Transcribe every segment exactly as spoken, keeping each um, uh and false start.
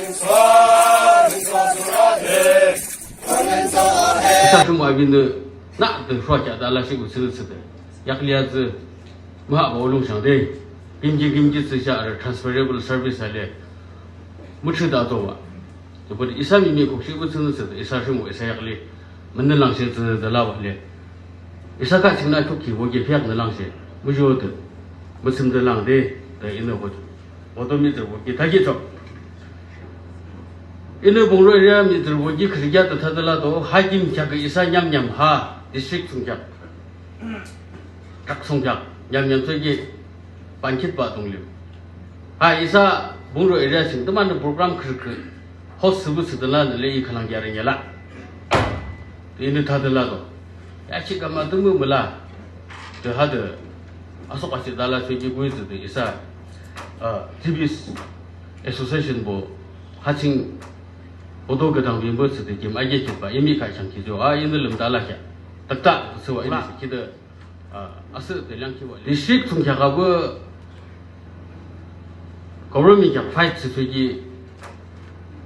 Isa Thrünpuh apinü nangde rhokhea de alashihpü tsünü thsüde yakli atsü mühapü olungshang de, kimki kimki thsüshe arü transferable service ale müthsüde atsübah. Tüshe isa mihmih kukshihpü tsünü thsüde Isa Thrünpuh isa yakli münü langshe thsüde labah le, isa kaching na kukki wokyi pheak nü langshe muzhode müthsümde langde, de inü hoto mihtsürübo ki thakhi cho. Inü Pungro area mihtsürübo ki khürükheade thade lado, ha kim kheakü isa nyamnyam ha district thsungkheak, trak thsungkheak nyamnyam thsüki bankhitbah dunglim, ha isa Pungro area ching tümünü program khürükü host thsüpü thsüde lanü le i khülang yarü ngela. Inü thade lado, ya chikama tümü müla, de hade asuk asih dala thsüki kuhi thsüde isa, uh, T B S associationbo ha ching boto küdang binpü thsüde kim ake khitbah imi kachang kicho a inü lümde alakheah. Takta thsübah inü thsükhi de, uh, asühde leangkhiba district thsungkheak apü government kheak fight thsüthsüki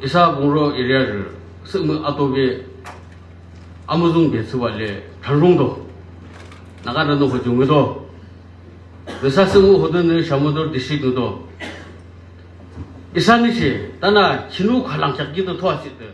isa Pungro area rü sühmüh atobe amüzungbe thsübah le thanrungdo. Nagarünü ho ju ngüdo, nüsa sühmüh hodenü Shamator district ngüdo. Isanüshe tana khinu khülang kheak kide thoa thsüde